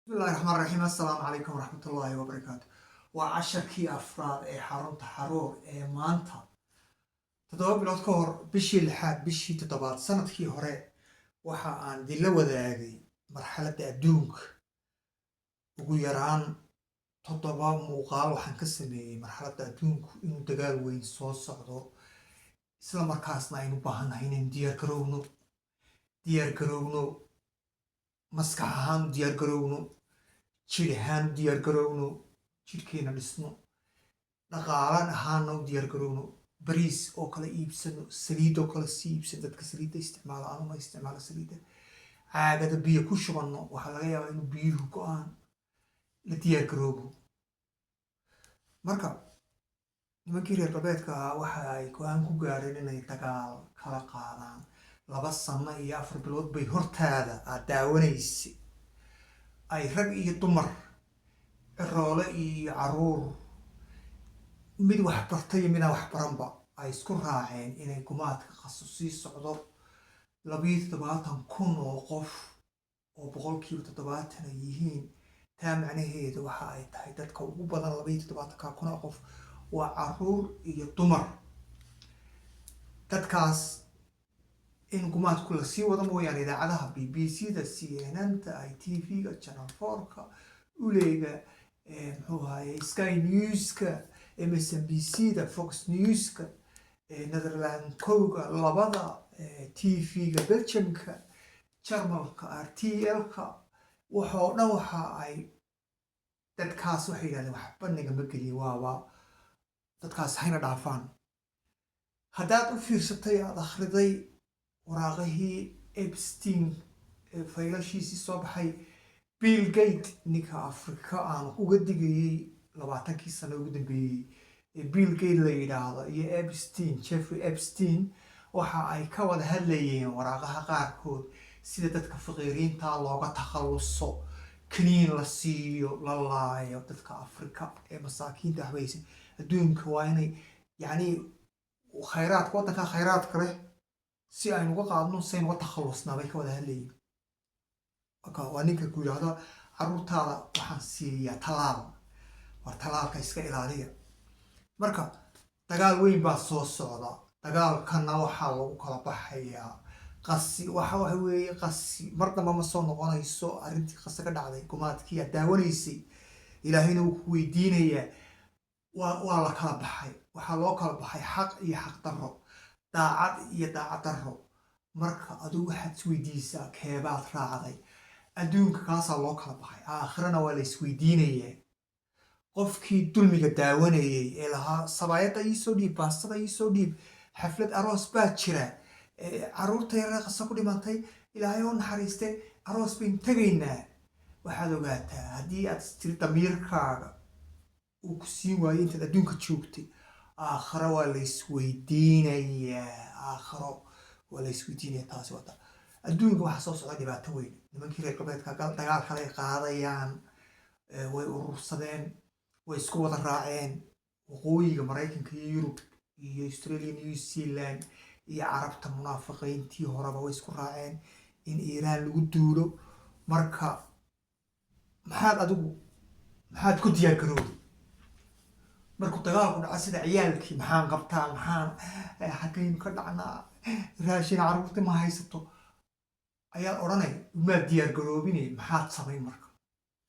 Bismillahi raxmaan raxiim. Assalaamu calaykum waraxmatullaahi wabarakaatu. Waa casharkii afraad ee xarunta Xaruur ee maanta. 7 bilood ka hor, bishii lixaad, bishii toddobaad, sanadkii hore, waxa aan idinla wadaagay marxaladda adduunka. Ugu yaraan toddoba muuqaal waxaan ka sameeyey marxaladda adduunku inuu dagaal weyn soo socdo, isla markaasna aynu u baahannahay inaynu diyaargarowno, diyaargarowno, maskax ahaan u diyaargarowno, jir ahaan u diyaargarowno, jidhkeena dhisno, dhaqaalan ahaanna u diyaargarowno, bariis oo kale iibsano, saliid oo kale sii iibsano. Dadka saliidda isticmaalo, anuma isticmaalo saliidda, caagada biyo ku shubanno. Waxaa laga yaabaa inuu biyuhu go-aan. La diyaargaroobo. Marka nimankii reer galbeedka ahaa waxa ay go-aan ku gaadheen inay dagaal kala qaadaan. 2 sano iyo 4 bilood bay hortaada aad daawanaysay ay rag iyo dumar, ciroole iyo caruur, mid wax bartay iyo midaan wax baranba ay isku raaceen inay gumaadka Qaso sii socdo. 72,000 oo qof oo 70% ay yihiin. Taa macnaheedu waxa ay tahay dadka ugu badan, 72-ka kun oo qof, waa caruur iyo dumar. Dadkaas in gumaadku lasii wado mooyaane, idaacadaha BBC da, CNN-ta, ITV-ga, Channel 4-ka, Yle-ga, muxuu ahaye, Sky News-ka, MSNBC da, Fox News-ka, Netherland kowga, labada TV-ga, Belgiumka, Jarmalka, RTL-ka, waxoo dhan waxa ay dadkaas waxay yidhahdeen waxba nagama gelin, waaba dadkaas hayna dhaafaan. Haddaad u fiirsatay, aada akhriday waraaqihii Epstein, faylashiisii soo baxay, Bill Gate, ninka Afrika aan uga digayey 20-kii sano ugu dambeeyey ee Bill Gate la yidhaahdo, iyo Epstein, Jeffrey Epstein, waxa ay ka wada hadlayeen waraaqaha qaarkood sida dadka faqiiriinta looga takhaluso, kaniin la siiyo, la laayo dadka Afrika ee masaakiinta waxbaysan. Adduunka waa inay yacni khayraadka waddanka, khayraadka leh, si aynu uga qaadno, si aynu uga takhalusnaa bay ka wada hadlayeen. Marka waa ninka ku yidhaahdo carruurtaada waxaan siiyaa talaal, war talaalka iska ilaaliya. Marka dagaal weyn baa soo socda. Dagaalkana waxaa lagu kala baxayaa qasi. Waxa weeye qasi mar damba ma soo noqonayso arrintii qase ka dhacday, gumaadkii aad daawanaysay. Ilaahayna wuu ku weydiinayaa. Waa la kala baxay. Waxaa loo kala baxay xaq iyo xaq darro, daacad iyo daacad darro. Marka adigu waxaad isweydiisaa keebaad raacday adduunka. Kaasaa loo kala baxay, aakhirana waa la isweydiinayaa. Qofkii dulmiga daawanayay ee lahaa sabaayadda iisoo dhiib, baastada iisoo dhiib, xaflad aroos baa jira, carruurta yaree Qasa ku dhimantay Ilaahay oo naxariiste, aroos baynu tegaynaa, waxaad ogaataa haddii aad tiri damiirkaaga uu ku siin waayo intaad adduunka joogtay, aakhiro waa la isweydiinayaa. Aakhiro waa la isweydiinaya. Taasi wata adduunka waxaa soo socda dhibaato weyn. Nimankii reer galbeedka dagaal kale ay qaadayaan. Way urursadeen, way isku wada raaceen waqooyiga Maraykanka iyo Yurub iyo Australia, New Zealand iyo Carabta munaafiqiintii horeba way isku raaceen in Iiraan lagu duulo. Marka maxaad adigu, maxaad ku diyaar garowday markuu dagaalku dhaco? Sida ciyaalkii, maxaan qabtaa, maxaan, xaggaynu ka dhacnaa, raashin carruurti ma haysato ayaad odhanay. Umaad diyaar garoobinay. Maxaad samayn marka?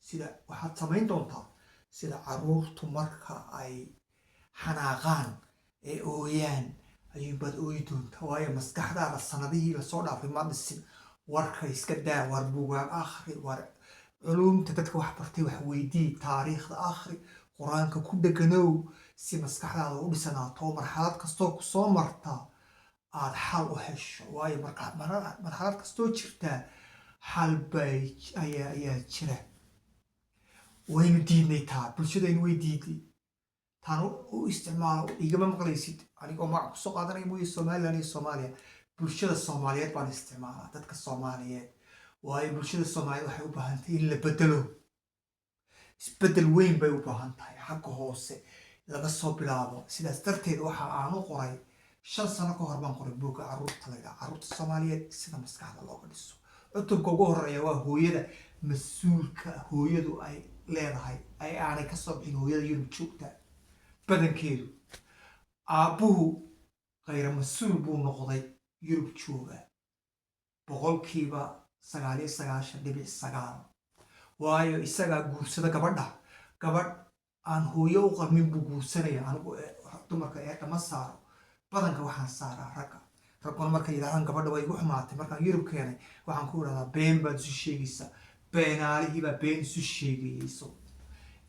Sida waxaad samayn doontaa sida carruurtu marka ay xanaaqaan ee ooyaan ayuunbaad ooyi doontaa, waayo maskaxdaada sanadihii lasoo dhaafay ma dhisin. Warka iska daa, war buugaag akhri, war culumta dadka wax bartay wax weydii, taariikhda akhri, Qur-aanka ku dheganow, si maskaxdaada u dhisanaato oo marxalad kastoo ku soo marta aada xal u hesho. Waayo marxalad kastoo jirtaa xal bay ayaa jira. Waynu diidnay taa, bulshadaynu way diiday. Taan u isticmaalo igama maqlaysid anigoo magac kusoo qaadanaya mooye Somaliland iyo Soomaaliya. Bulshada Soomaaliyeed baan isticmaalaa, dadka Soomaaliyeed, waayo bulshada Soomaaliyeed waxay u baahan tahay in la bedelo. Isbedel weyn bay u baahan tahay, xagga hoose laga soo bilaabo. Sidaas darteed waxa aan u qoray, 5 sano ka hor baan qoray buugga carruurta la yidhaha Carruurta Soomaaliyeed sida maskaxda looga dhiso. Cutubka ugu horeeya waa hooyada. Mas-uulka hooyadu ay leedahay ay aanay kasoo bixin. Hooyada Yurub joogta badankeedu, aabbuhu khayra mas-uul buu noqday. Yurub jooga 99.9%, waayo isagaa guursada gabadha. Gabadh aan hooyo u qalmin buu guursanaya. Anigu dumarka eedda ma saaro, badanka waxaan saaraa ragga. Ragguna markay yidhahdaan "Gabadha way igu xumaatay markaan Yurub keenay," waxaan ku idhahdaa, "Been baad isu sheegaysaa. Beenaalihii baa been isu sheegayeyso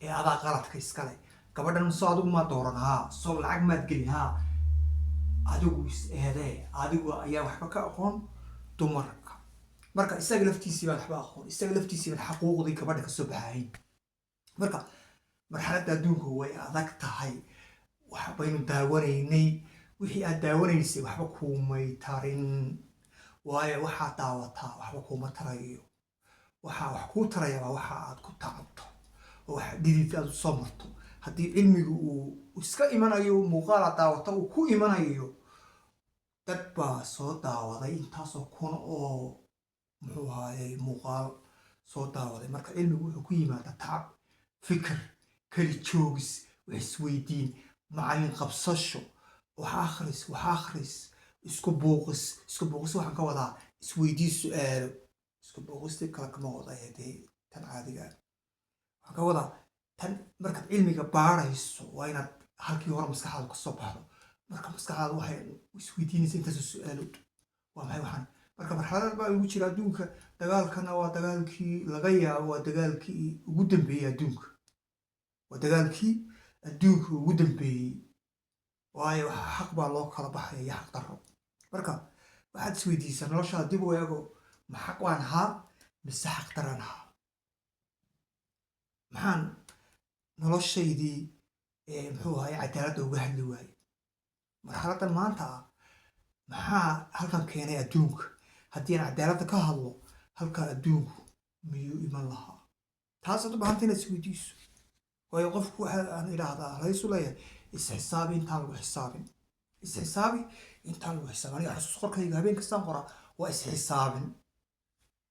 ee adaa qaladka iskale. Gabadhan soo adigu maa dooran? Haa. Soo lacag maad gelin? Haa. Adigu is eedee. Adigu ayaa waxba ka aqoon dumarka." Marka isaga laftiisii baan waxba aqoon, isaga laftiisii baan xaquuqdii gabadha kasoo baxahayn. Marka marxaladda adduunku way adag tahay. Waxbaynu daawanaynay. Wixii aad daawanaysay waxba kuumay tarin, waayo waxaad daawataa waxba kuuma tarayo. Waxaa wax kuu taraya waa waxa aad ku tacabto oo wax dhidid aad u soo marto. Haddii cilmigu uu iska imanayo, muuqaal aad daawata uu ku imanayo, dad baa soo daawaday intaasoo kun oo, muxuu ahaayey, muuqaal soo daawaday. Marka cilmigu wuxuu ku yimaadaa tacab, fikir, keli joogis, wax isweydiin, macallin qabsasho, wax akhris, wax akhris, isku buuqis. Isku buuqis waxaan ka wadaa isweydii su-aalo. Isku buuqistii kale kama wada ee dee tan caadiga ah. Waxaan ka wadaa tan markaad cilmiga baarayso waa inaad halkii hore maskaxdaadu ka soo baxdo. Marka maskaxdaadu waxay isweydiinaysa intaasoo su-aalood: waa maxay waxaan? Marka marxalad baa ugu jira adduunka. Dagaalkana waa dagaalkii laga yaabo, waa dagaalkii ugu dambeeyey adduunka, waa dagaalkii adduunka ugu dambeeyey, waayo waxa xaq baa loo kala baxaya iyo xaq darro. Marka waxaad isweydiisaa noloshaada dib u eego: ma xaq waan ahaa mise xaq daraan ahaa? Maxaan noloshaydii, muxuu ahay, cadaaladda uga hadli waayey marxaladdan maanta ah? Maxaa halkan keenay adduunka? Haddii aan cadaaladda ka hadlo, halkan adduunku miyuu iman lahaa? Taasaad u baahanta inaad isweydiiso, waayo qofku waxa aan idhaahdaa laysu leeyahay: isxisaabi intaan lagu xisaabin, isxisaabi intaan lagu xisaabin. Aniga xasuus qorkayga habeen kastaan qoraa waa isxisaabin.